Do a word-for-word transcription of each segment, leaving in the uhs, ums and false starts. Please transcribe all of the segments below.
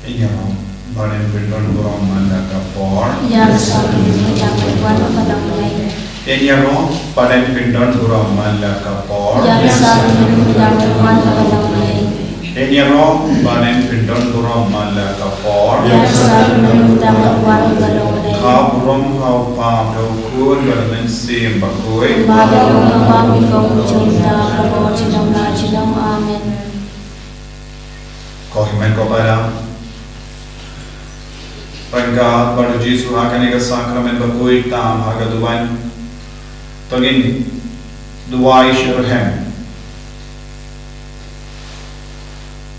Ïa, ba nen pyndon burom man la ka por. Ïa, sa ïa ka wan ka long lei. Ïa, ba nen pyndon burom man la ka por. Ïa, sa ïa ka wan ka long lei. Ïa, ba nen pyndon burom man la ka por. Ïa, sa ïa ka wan ka long lei. Ka burom ha u Kpa, u Khun bad u Mynsiem Bakhuid. Ba da long ka bam ïa ka u jong da ka bor jong la jong. Amen. Ko hynmen ko para. Ryngkat bad u Jisu ha kane ka sakramen bakhuid tam ha ka duwan. To ngin duwai shitrhem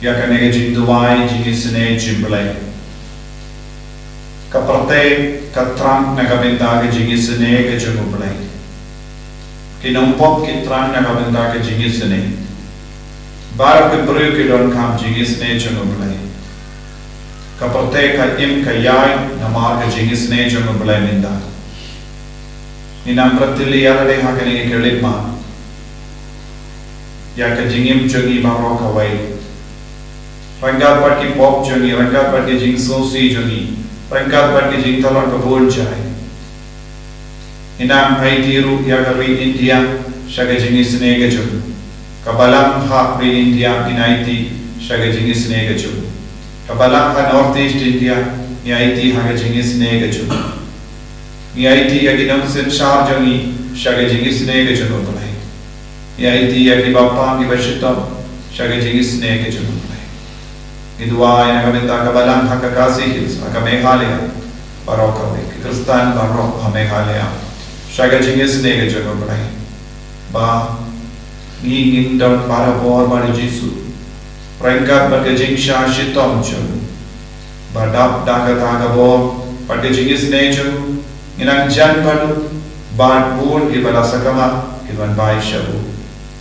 ïa kane ka jingduwai jingisynei jong U Blei. Ka pyrthei ka thrang na ka bynta ka jingisynei ka jong U Blei. Ki nongpop ki thrang na ka bynta ka jingisynei. Baroh ki briew ki donkam jingisynei jong U Blei. Ka pyrthei ka im ka ïaid namar ka jingisynei jong U Blei mynta. Ngin nang pyrthei ïa lade ha kane ka khyllipmat ïa ka jingim jong ngi baroh kawei. Ryngkat bad ki pop jong ngi, ryngkat bad ki jingsngewsih jong ngi, ryngkat bad ki jingtlot ka bun jait. Ngin nang aiti ruh ïa ka ri India sha ka jingisynei ka jong u. Ka balang ha ri India ngin aiti sha ka jingisynei ka jong u. Ka balang ha North East India ngin aiti ha ka jingisynei ka jong u. Ngi aiti ïa ki nongsynshar jong ngi sha ka jingisynei ka jong U Blei. Ngi aiti ïa ki bapang ki bashitom sha ka jingisynei ka jong U Blei. Ngi duwai na ka bynta ka balang ha ka Khasi Hills, ha ka Meghalaya baroh kawei, ki Khristan baroh ha Meghalaya sha ka jingisynei ka jong U Blei. Ba ngi ngin don barabor bad u Jisu ryngkat bad ka jingshah shitom jong u. Ba dap da kata ka bor bad ka jingisynei jong u ngin nang jan bad u, bad bun kiba la sakma kin wan bai sha u.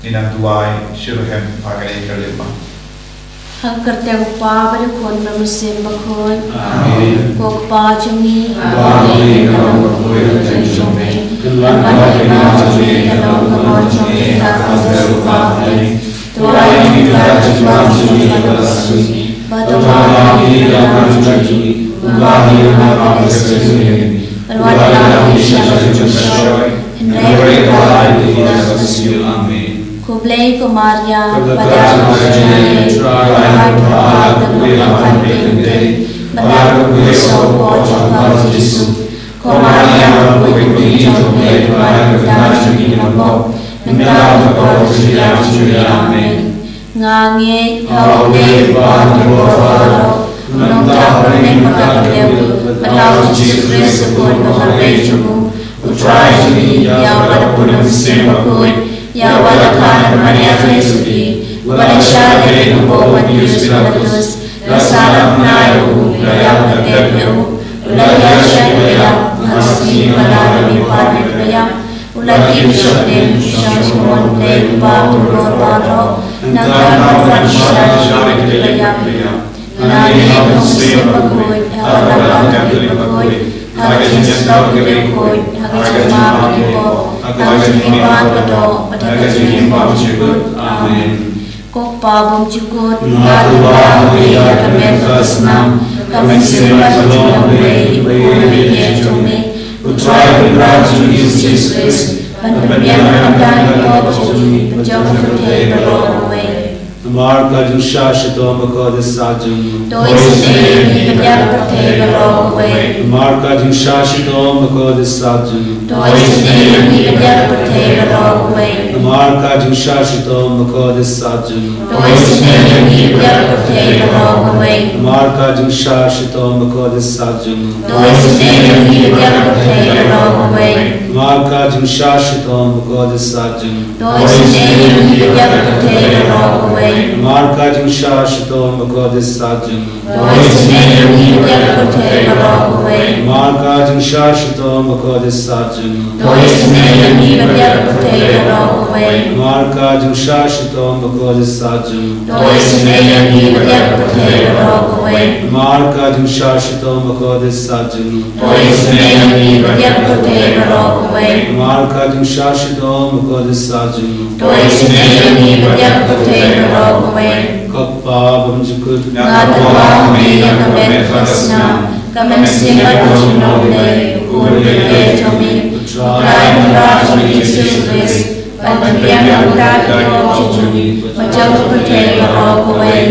Ngin nang duwai shitrhem ha kane ka khyllipmat. Ha ka kyrteng u Kpa bad u Khun bad u Mynsiem Bakhuid. Amen. Ko Kpa jong ngi. Ba ha bneng, ka long bakhuid ka kyrteng jong me. Kin wan ha pdeng jong me ka long ka mon jong me ha ka bynta u Kpa. To ai ïa ngi mynta ka jingpang jong ngi kaba shisha. Bad to ai ïa ngi ïa ka jingpang jong ngi. Kumba ngi ïa ka jingpang jong ngi. Bad wat la ïa ngi sha ka jingpang. Hynrei to ai ïa ngi ïa ka jingpang. Amen. Khublei ko Maria, ka dap ka jingïaid, Trai, Trai, Trai, Trai, Ko Maria, ko Mari jong U Blei, ko Mari jong U Blei, mynta bad ha ka por jong ngi. Amen. Nga ngeit ha U Blei Uba, U Kpa baroh, U Nongthoh Hynmen Bakhuid, bad ha U Jisu Khrist U Khun uba kyrhai jong U, U Trai jong ngi, ïa uba la pun ha U Mynsiem Bakhuid, ïa uba la kha na ka Maria Theisotti, uba la shah lade na u Pontius Pilatus, la sah ïa u, la ïap bad la tep ïa u, u la ïaishah ïa u ha ka sngi ba ar hynriew pat na ki ba ïap, u la kiew sha ka dieng sha ka jingmut U Blei Uba Kordor baroh, nangta u la wan sha ka dieng ki ba ïap. Nga ngeit ha U Mynsiem Bakhuid, ha ka Balang Katholik bakhuid, ha ka jingïasyllok ki riewkhuid, ha ka jingmap ki pop, ha ka jingim baroh kaba doh, bad ha ka jingim bymjukut. Amen. Ko Kpa bymjukut, nga duwai ha me ïa ka met bad ka snam, ka mynsiem bad ka jingim U Blei, i bun ha ka ïing jong me. U Trai Kynrad jong ngi U Jisu Khrist, ban pynbiang ïa ka bynta ki pop jong ngi, bad jong ka pyrthei baroh kawei. Namar ka jingshah shitom bakordit sah jong u. To isynei ïa ngi bad ïa ka pyrthei baroh kawei. Namar ka jingshah shitom bakordit sah jong u. To isynei ïa ngi bad ïa ka pyrthei baroh kawei. Namar ka jingshah shitom bakordit sah jong u. To isynei ïa ngi bad ïa ka pyrthei baroh kawei. Namar ka jingshah shitom bakordit sah jong u. To isynei ïa ngi bad ïa ka pyrthei baroh kawei. Namar ka jingshah shitom bakordit sah jong u. To isynei ïa ngi bad ïa ka pyrthei baroh kawei. Namar ka jingshah shitom bakordit sah jong u. To isynei ïa ngi bad ïa ka pyrthei baroh kawei. Namar ka jingshah shitom bakordit sah jong u. To isynei ïa ngi bad ïa ka pyrthei baroh kawei. Namar ka jingshah shitom bakordit sah jong u. To isynei ïa ngi bad ïa ka pyrthei baroh kawei. Namar ka jingshah shitom bakordit sah jong u. To isynei ïa ngi bad ïa ka pyrthei baroh kawei. Namar ka jingshah shitom bakordit sah jong u. To isynei ïa ngi bad ïa ka pyrthei baroh kawei. Ko Nga tyrwa ha me ïa ka met ka snam, ka mynsiem bad ka jinglong lei, u khun baieit jong me, u Trai Kynrad jong ngi Jisu Khrist, ban pynbiang na ka bynta ka pop jong ngi bad jong ka pyrthei baroh kawei.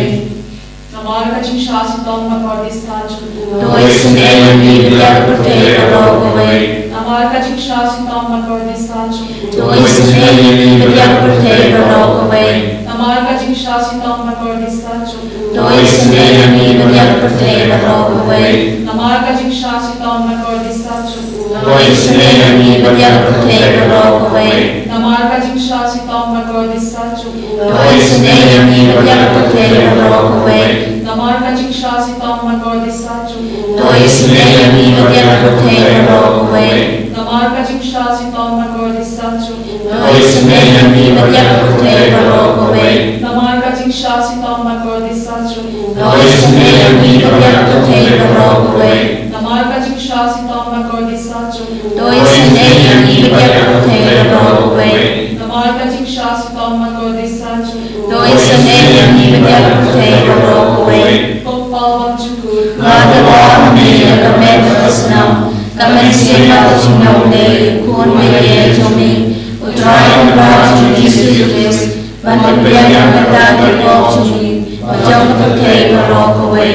Namar ka jingshah shitom bakordit sah jong u. To isynei ïa ngi bad ïa ka pyrthei baroh kawei. Namar ka jingshah shitom bakordit sah jong u. To isynei ïa ngi bad ïa ka pyrthei baroh kawei. Namar ka jingshah shitom bakordit sah jong u. To isynei ïa ngi bad ïa ka pyrthei baroh kawei. Namar ka jingshah shitom bakordit sah jong u. To isynei ïa ngi bad ïa ka pyrthei baroh kawei. Namar ka jingshah shitom bakordit sah jong u. To isynei ïa ngi bad ïa ka pyrthei baroh kawei. Namar ka jingshah shitom bakordit sah jong u. To isynei ïa ngi bad ïa ka pyrthei baroh kawei. Namar ka jingshah shitom bakordit sah jong u. To isynei ïa ngi bad ïa ka pyrthei baroh kawei. Namar ka jingshah shitom bakordit sah jong u. To isynei ïa ngi bad ïa ka pyrthei baroh kawei. Namar ka jingshah shitom bakordit sah jong u. To isynei ïa ngi bad ïa ka pyrthei baroh kawei. Namar ka jingshah shitom bakordit sah jong u. To isynei ïa ngi bad ïa ka pyrthei baroh kawei. Ko Kpa bymjukut. Nga tyrwa ha me ïa ka met ka snam, ka mynsiem bad ka jinglong lei, u khun baieit jong me, u Trai Kynrad jong ngi Jisu Khrist, ban pynbiang na ka bynta ka pop jong ngi bad jong ka pyrthei baroh kawei.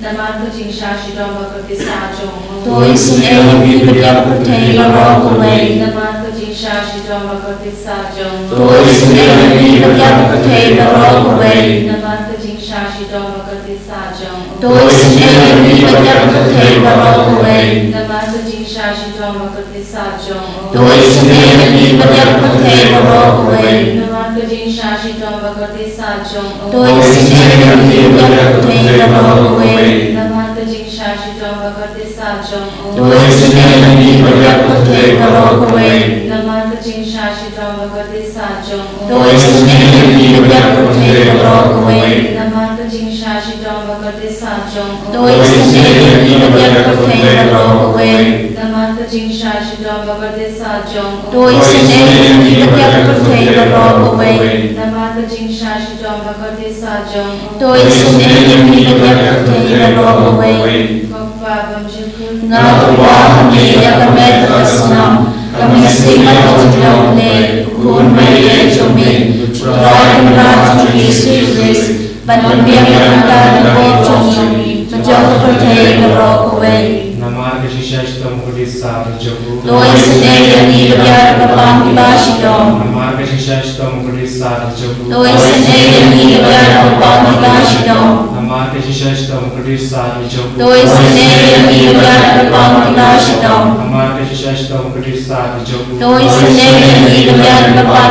Namar ka jingshah shitom bakordit sah jong u. To isynei ïa ngi bad ïa ka pyrthei baroh kawei. Namar ka jingshah shitom bakordit sah jong u. To isynei ïa ngi bad ïa ka pyrthei baroh kawei. Namar ka jingshah shitom bakordit sah jong u. To isynei ïa ngi bad ïa ka pyrthei baroh kawei. Namar ka jingshah shitom bakordit sah jong u. To isynei ïa ngi bad ïa ka pyrthei baroh kawei. Namar ka jingshah shitom bakordit sah jong u. To isynei ïa ngi bad ïa ka pyrthei baroh kawei. Namar ka jingshah shitom bakordit sah jong u. To isynei ïa ngi bad ïa ka pyrthei baroh kawei. Namar ka jingshah shitom bakordit sah jong u. To isynei ïa ngi bad ïa ka pyrthei baroh kawei. Namar ka jingshah shitom bakordit sah jong u. To isynei ïa ngi bad ïa ka pyrthei baroh kawei. Namar ka jingshah shitom bakordit sah jong u. To isynei ïa ngi bad ïa ka pyrthei baroh kawei. Namar ka jingshah shitom bakordit sah jong u. To isynei ïa ngi bad ïa ka pyrthei baroh kawei. Ko Kpa bymjukut. Nga tyrwa ha me ïa ka met ka snam, ka mynsiem bad ka jinglong lei, u khun baieit jong me, u Trai Kynrad jong ngi Jisu Khrist, ban pynbiang na ka bynta ka pop jong ngi bad jong ka pyrthei baroh kawei. Namar ka jingshah shitom bakordit sah jong u. To isynei ïa ngi bad ïa ka bynta ka pop jong ngi. Namar ka jingshah shitom bakordit sah jong u. To isynei ïa ngi bad ïa ka bynta ka pop jong ngi. Namar ka jingshah shitom bakordit sah jong u. To isynei ïa ngi bad ïa ka bynta ka pop jong ngi. Namar ka jingshah shitom bakordit sah jong u. To isynei ïa ngi bad ïa ka bynta ka pop jong ngi. Namar ka jingshah shitom bakordit sah jong u. To isynei ïa ngi bad ïa ka bynta ka pop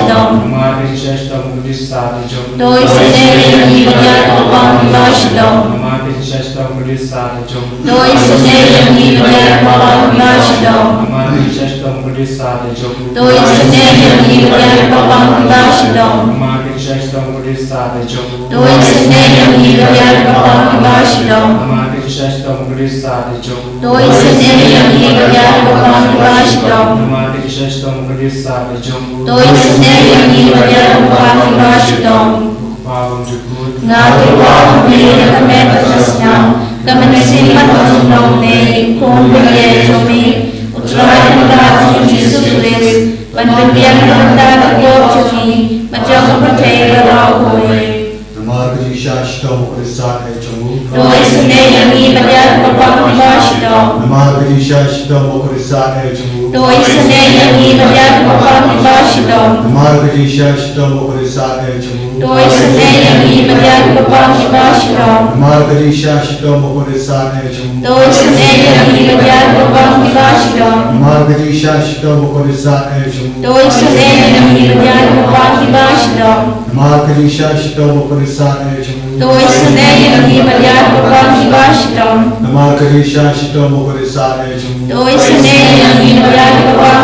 jong ngi. Namar ka jingshah shitom bakordit sah jong u. To isynei ïa ngi bad ïa ka bynta ka pop jong ngi. Namar ka jingshah shitom bakordit sah jong u. To isynei ïa ngi bad ïa ka bynta ka pop jong ngi. Namar ka jingshah shitom bakordit sah jong u. To isynei ïa ngi bad ïa ka bynta ka pop jong ngi. Namar ka jingshah shitom bakordit sah jong u. To isynei ïa ngi bad ïa ka bynta ka pop jong ngi. Namar ka jingshah shitom bakordit sah jong u. To isynei ïa ngi bad ïa ka bynta ka pop jong ngi. Ko Kpa bymjukut. Nga tyrwa ha me ïa ka met ka snam, ka mynsiem bad ka jinglong lei, u khun baieit jong me, u Trai Kynrad jong ngi Jisu Khrist, ban pynbiang na ka bynta ka pop jong ngi bad jong ka pyrthei baroh kawei. Namar ka jingshah shitom bakordit sah jong u. To isynei ïa ngi bad ïa ka bynta ka pop jong ngi. Namar ka jingshah shitom bakordit sah jong u. To isynei ïa ngi bad ïa ka bynta ka pop jong ngi. Namar ka jingshah shitom bakordit sah jong u. To isynei ïa ngi bad ïa ka bynta ka pop jong ngi. Namar ka jingshah shitom bakordit sah jong u. To isynei ïa ngi bad ïa ka bynta ka pop jong ngi. Namar ka jingshah shitom bakordit sah jong u. To isynei ïa ngi bad ïa ka bynta ka pop jong ngi. Namar ka jingshah shitom bakordit sah jong u. To isynei ïa ngi bad ïa ka bynta ka pop jong ngi. Namar ka jingshah shitom bakordit sah jong u. To isynei ïa ngi bad ïa ka bynta ka pop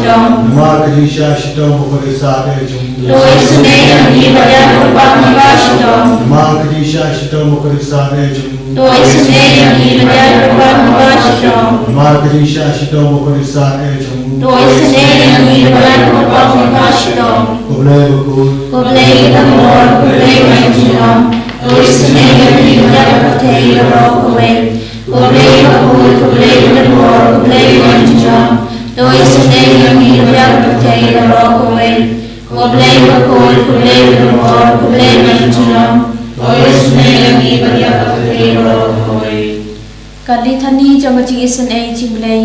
jong ngi. Namar ka jingshah shitom bakordit sah jong u. To isynei ïa ngi bad ïa ka bynta ka pop jong ngi. Namar ka jingshah shitom bakordit sah jong u. To isynei ïa ngi bad ïa ka bynta ka pop jong ngi. Namar ka jingshah shitom bakordit sah jong u. To isynei ïa ngi bad ïa ka bynta ka pop jong ngi. Ko Blei bakhuid, ko Blei badonbor, ko Blei bajunom, to isynei ïa ngi ba ïa ka pyrthei baroh kawei. Ko Blei bakhuid, ko Blei badonbor, ko Blei bajunom, to isynei ïa ngi ba ïa ka pyrthei baroh kawei. Ko Blei bakhuid, ko Blei badonbor, ko Blei bajunom, to isynei ïa ngi ba ïa ka pyrthei baroh kawei. Ka Lithani jong ka jingisynei jong U Blei.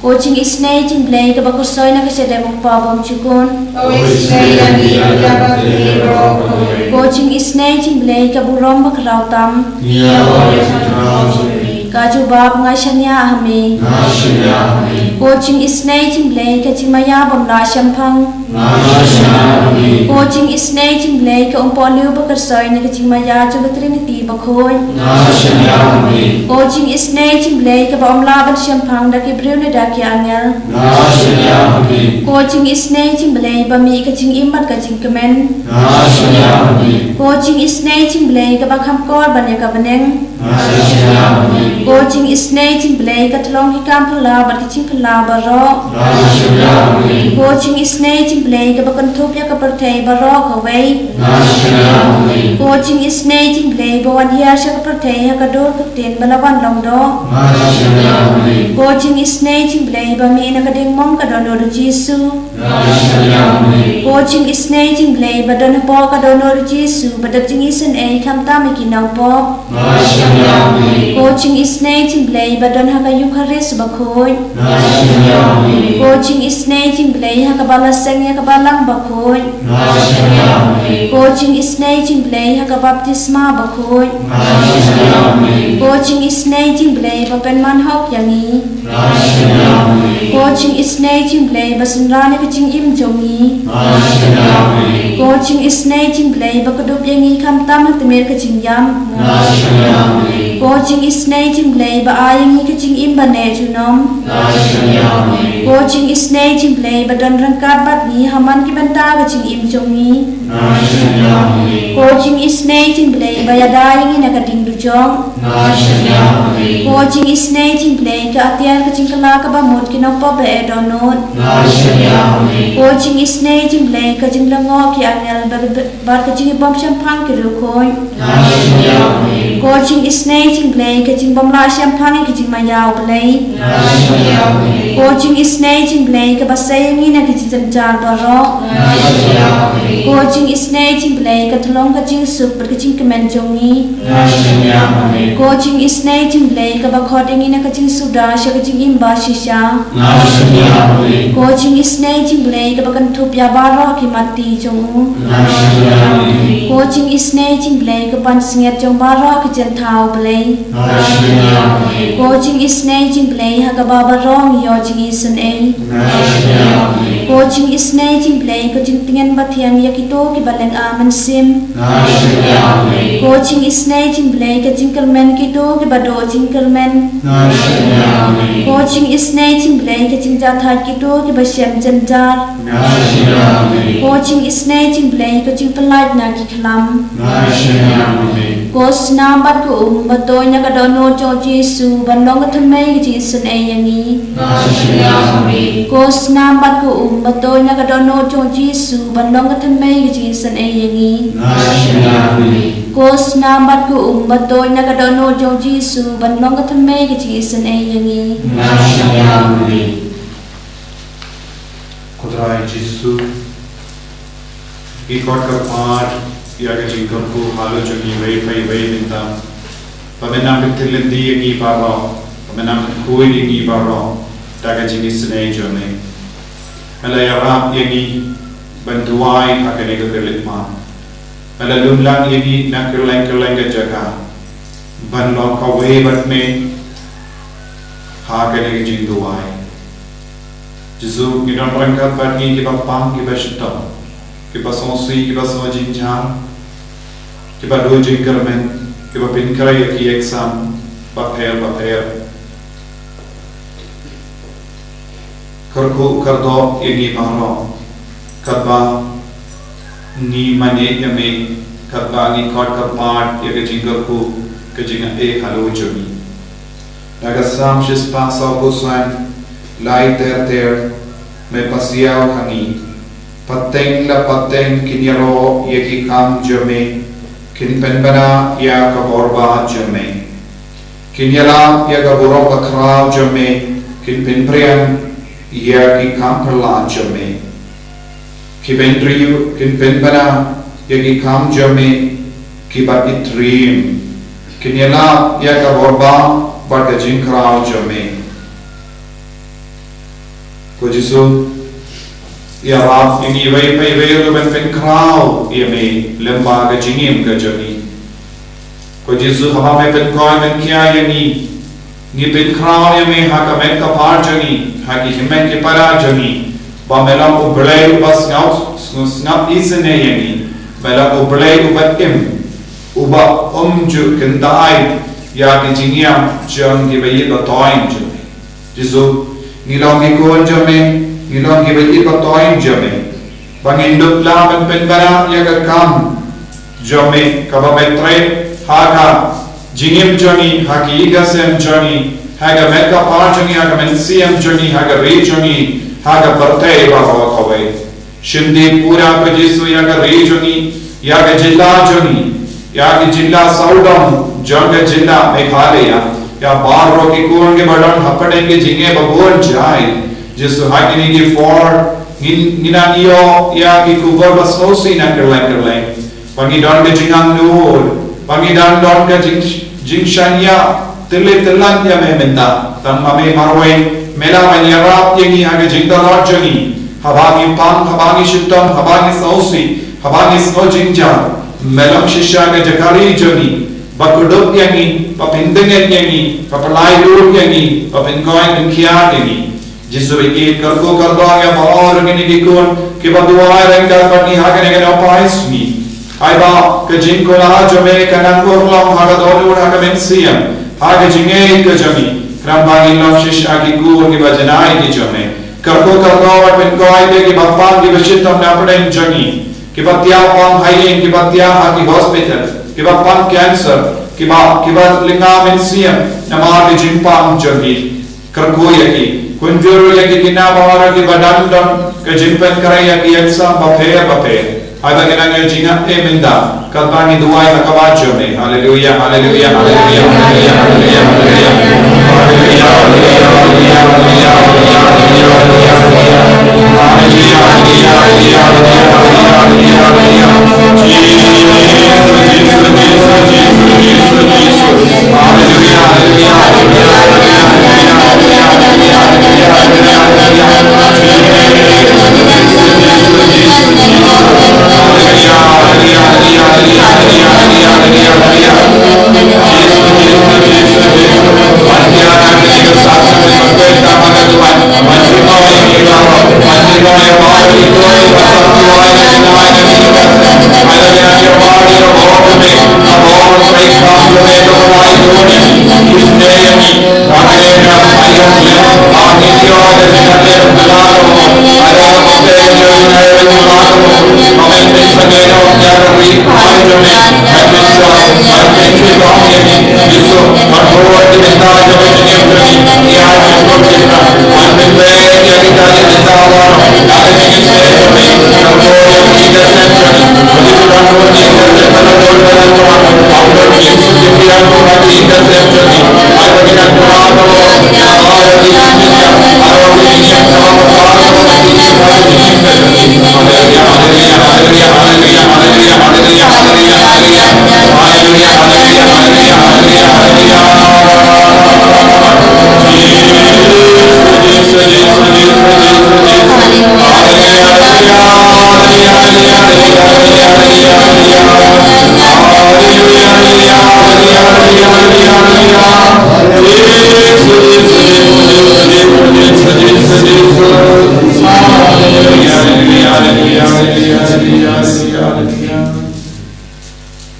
Ko jingisynei jong U Blei kaba khuslai na ka shadem U Kpa bymjukut. To isynei ïa ngi ba ïa ka pyrthei baroh kawei. Ko jingisynei jong U Blei ka burom bakhraw tam. Ngi ïa ong ïa ka jubab, nga shaniah ha me. Nga shaniah ha me. Ko jingisynei jong U Blei ka jingmaïa bym lah shemphang. Nga shaniah ha me. Ko jingisynei jong U Blei ka umpohliew bakhuslai na ka jingmaïa jong ka Trinity bakhuid. Nga shaniah ha me. Ko jingisynei jong U Blei kaba ym lah ban shemphang da ki briew ne da ki angel. Nga shaniah ha me. Ko jingisynei jong U Blei ba mih ka jingim bad ka jingkmen. Nga shaniah ha me. Ko jingisynei jong U Blei kaba kham kor ban ïa ka bneng. Nga shaniah ha me. Ko jingisynei jong U Blei ka tyllong ki kam phylla bad ki jingphylla baroh. Nga shaniah ha me. Ko jingisynei jong U Blei kaba kynthup ïa ka pyrthei baroh kawei. Nga shaniah ha me. Ko jingisynei jong U Blei ba wan hiar sha ka pyrthei ha ka dur ka ktien ba la wan long doh. Nga shaniah ha me. Ko jingisynei jong U Blei ba mih na ka diengmong ka dohnud U Jisu. Nga shaniah ha me. Ko jingisynei jong U Blei ba don hapoh ka dohnud U Jisu ba dap jingisynei khamtam ïa ki nongpop. Nga shaniah ha me. Ko jingisynei jong U Blei ba don ha ka Eukharist bakhuid. Nga shaniah ha me. Ko jingisynei jong U Blei ha kaba la seng ïa ka Balang bakhuid. Nga shaniah ha me. Ko jingisynei jong U Blei ha ka baptisma bakhuid. Nga shaniah ha me. Ko jingisynei jong U Blei ba pynman hok ïa ngi. Nga shaniah ha me. Ko jingisynei jong U Blei ba synran ïa ka jingim jong ngi. Nga shaniah ha me. Ko jingisynei jong U Blei ba kdup ïa ngi khamtam ha tmier ka jingïap. Nga shaniah ha me. Ko jingisynei jong U Blei ba ai ïa ngi ka jingim ba neh junom. Nga shaniah ha me. Ko jingisynei jong U Blei ba don ryngkat bad ngi ha man ki bynta ka jingim jong ngi. Nga shaniah ha me. Ko jingisynei jong U Blei ba ïada ïa ngi na ka diengdujok. Nga shaniah ha me. Ko jingisynei jong U Blei ka atiar ka jingkylla kaba mut ki nongpop ba eh dohnud. Nga shaniah ha me. Ko jingisynei jong U Blei ka jinglyngngoh ki angel bad, bad ka jingïabym shemphang ki riewkhuid. Nga shaniah ha me. Ko jingisynei jong U Blei ka jingbym lah shemphang ïa ka jingmaïa U Blei. Nga shaniah ha me. Ko jingisynei jong U Blei kaba sei ïa ngi na ka jingjynjar baroh. Nga shaniah ha me. Ko jingisynei jong U Blei ka tyllong ka jingsuk bad ka jingkmen jong ngi. Nga shaniah ha me. Ko jingisynei jong U Blei kaba khot ïa ngi na ka jingsuda sha ka jingim ba shisha. Nga shaniah ha me. Ko jingisynei jong U Blei kaba kynthup ïa baroh ki matti jong u. Nga shaniah ha me. Ko jingisynei jong U Blei ka pansngiat jong baroh ki jingthaw U Blei. Nga shaniah ha me. Ko jingisynei jong U Blei ha kaba baroh ngi ïoh jingisynei. Nga shaniah ha me. Ko jingisynei jong U Blei ka jingtngen ba thiang ïa kito kiba lynga mynsiem. Nga shaniah ha me. Ko jingisynei jong U Blei ka jingkyrmen kito kiba duh jingkyrmen. Nga shaniah ha me. Ko jingisynei jong U Blei ka jingjahthait kito kiba shem jynjar. Nga shaniah ha me. Ko jingisynei jong U Blei ka jingpyllait na ki khlam. Nga shaniah ha me. Ko snam bad ko um ba tuid na ka dohnud jong U Jisu ban long ka thymmei ka jingisynei ïa ngi. Nga shaniah ha me. Ko snam bad ko um ba tuid na ka dohnud jong U Jisu ban long ka thymmei ka jingisynei ïa ngi. Nga shaniah ha me. Ko snam bad ko um ba tuid na ka dohnud jong U Jisu ban long ka thymmei ka jingisynei ïa ngi. Nga shaniah ha me. Ko Trai Jisu, ngi khot kyrpad ïa ka jingkyrkhu halor jong ngi iwei pa iwei mynta. Ba men nang pynthylliew ïa ngi baroh, ba men nang pynkhuid ïa ngi baroh da ka jingisynei jong me. Me la ïarap ïa ngi ban duwai ha kane ka Khyllipmat. Me la lumlang ïa ngi na kylleng kylleng ka jaka ban long kawei bad me ha kane ka jingduwai. Jisu, ngi don ryngkat bad ngi kiba pang, kiba shitom, kiba sngewsih, kiba sngew jynjar, kiba duh jingkyrmen, kiba pynkhreh ïa ki exam bapher bapher. Kyrkhu kyrdoh ïa ngi baroh katba ngi mane ïa me, katba ngi khot kyrpad ïa ka jingkyrkhu, ka jingaiei halor jong ngi. Da ka Salm shispah sawphew san, lai ter ter, me pasiaw ha ngi. Pateng la pateng kin ïaroh ïa ki kam jong me, kin pynbna ïa ka bor ba jong me. Kin ïalap ïa ka burom bakhraw jong me, kin pynpriang ïa ki kam pyrshah jong me. Ki bynriew kin pynbna ïa ki kam jong me kiba itriem, kin ïalap ïa ka bor ba bad ka jingkhraw jong me. Ko Jisu, ïarap ïa ngi iwei pa iwei ruh ban pynkhraw ïa me lyngba ka jingim ka jong ngi. Ko Jisu, haba me pynkhiah, pynkhiah ïa ngi, ngi pynkhraw ïa me ha ka met ka phad jong ngi, ha ki hynmen ki para jong ngi, ba me long U Blei uba sngap, sngap, sngap isynei ïa ngi, me long U Blei uba im, uba um ju kyntait ïa ki jingim jong kiba ïeit ba toiñ jong me. Jisu, ngi long ki khun jong me, ngi long kiba ïeit ba toiñ jong me. Ba ngin dup lah ban pynbna ïa ka kam jong me kaba me trei ha ka jingim jong ngi, ha ki ïing ki sem jong ngi, ha ka met ka phad jong ngi, ha ka mynsiem jong ngi, ha ka ri jong ngi, ha ka pyrthei baroh kawei. Shim dei pura ko Jisu ïa ka ri jong ngi, ïa ka jylla jong ngi, ïa ka jylla sawdong jong ka jylla Meghalaya, ïa baroh ki khun kiba don hapdeng ki jingeh ba bun jait. Jisu, ha kine ki por ngin, ngin nang ïoh ïa ki khubor ba sngewsih na kylleng kylleng. Ba ngi don ka jingangnud, ba ngi dang don ka jing, jingshaniah tylli tyllan ïa me mynta. Tang ma me marwei me lah ban ïarap ïa ngi ha ka jingdon jong ngi. Haba ngi pang, haba ngi shitom, haba ngi sngewsih, haba ngi sngew jynjar, me long shisha ka jaka ri jong ngi. Ba kdup ïa ngi, ba pyndengit ïa ngi, ba pyllait lut ïa ngi, ba pynkhiah pynkhiah ïa ngi. Jisu, ïeit, kyrkhu kyrdoh ïa baroh kine ki khun kiba duwai ryngkat bad ngi ha kane ka daw paisngi. Ai ba ka jingkular jong me kan nang urlong ha ka dohnud, ha ka mynsiem, ha ka jingngeit ka jong ngi. Khnang ba ngin long shisha ki khun kiba janai ki jong me. Kyrkhu kyrdoh bad pynkoit ïa kiba pang kiba shitom na pdeng jong ngi. Kiba thiah pang ha ïing, kiba thiah ha ki hospital, kiba pang cancer, kiba, kiba lynga mynsiem namar ki jingpang jong ki. Kyrkhu ïa ki, kynjur ïa ki khynnah baroh kiba dang don ka jingpynkhreh ïa ki exam bapher bapher. Haba ki nang ïa jingngeit mynta, katba ngi duwai ha ka bor jong me. Haleluya, haleluya, haleluya, haleluya, haleluya.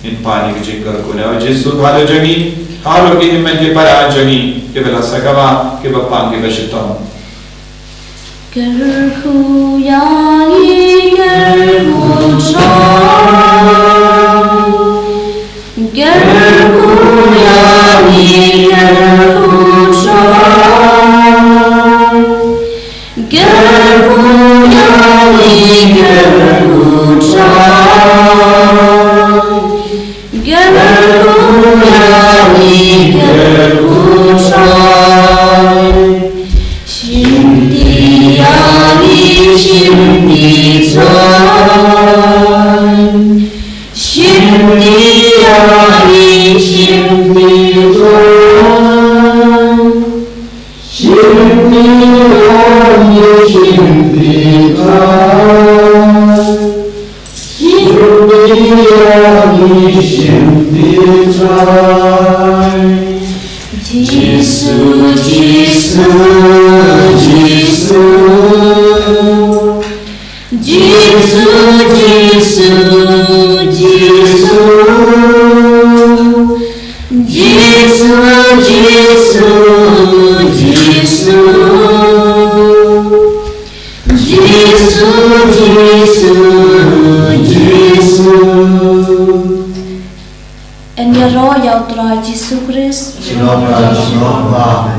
Ngin pan ïa ka jingkyrkhu na U Jisu, halor jong ngi, halor ki hynmen ki para jong ngi, kiba la sakhi, kiba pang, kiba shitom. Kyrkhu ïa ngi, kyrkhu Trai. Kyrkhu ïa ngi, kyrkhu Trai. Kyrkhu ïa ngi, Jisu, Jisu, Jisu. Jisu, Jisu, Jisu. Jisu, Jisu, Jisu. Jisu, Jisu, Jisu. Yn ïaroh ïa U Trai Jisu Khrist. Shalom, shalom, shalom.